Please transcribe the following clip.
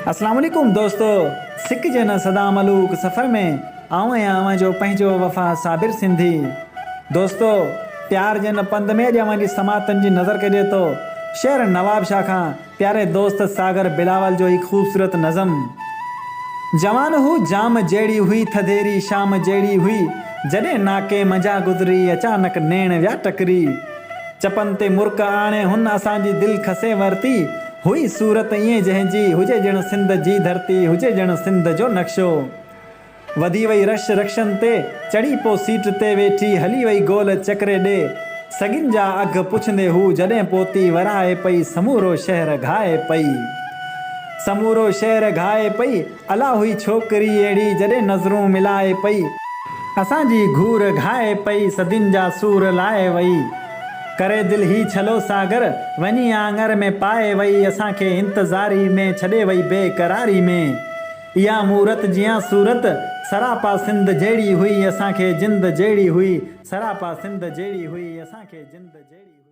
اسلام عليڪم دوستو سڪ جي نه سدا ملوڪ سفر ۾ آئون آهيان اوهان جو پنهنجو وفا صابر سنڌي دوستو پيار جي نه پنڌ ۾ اڄ اوهان جي سماعتن جي نظر ڪجي ٿو شهر نوابشاهه کان پياري دوست ساگر بلاول جو هي خوبصورت نظم جوان هو جام جهڙي هئي ٿڌيري شام جهڙي هئي جڏهن ناڪي منجهان گذري اچانڪ نيڻ ويا ٽڪري چپن تي مرڪ آڻي هن اسان جي دل کسي ورتي. هئي صورت ائين جنهن جي هجي ڄڻ سنڌ جي ڌرتي هجي ڄڻ سنڌ جو نقشو. وڌي وئي رش رڪشن تي، چڙهي پو سيٽ تي ويٺي هلي وئي گول چڪري ڏي. سڳين جا اگهه پڇندي هو جڏهن پوتي ورائي پئي سمورو شهر گهائي پئي. سمورو شهر گهائي پئي. الا هئي ڇوڪري اهڙي جڏهن نظرون ملائي پئي. اسان جي گهور گهائي پئي صدين جا سور لائي وئي. ڪري دل هي ڇلو ساگر وڃي آڱر ۾ پائي وئي اسان کي انتظاري ۾ ڇڏي وئي بي قراري ۾. اها مورت جيان صورت سراپا سنڌ جهڙي هئي اسان کي جند جهڙي هئي سراپا سنڌ جهڙي هئي اسان کي جند جهڙي هئي.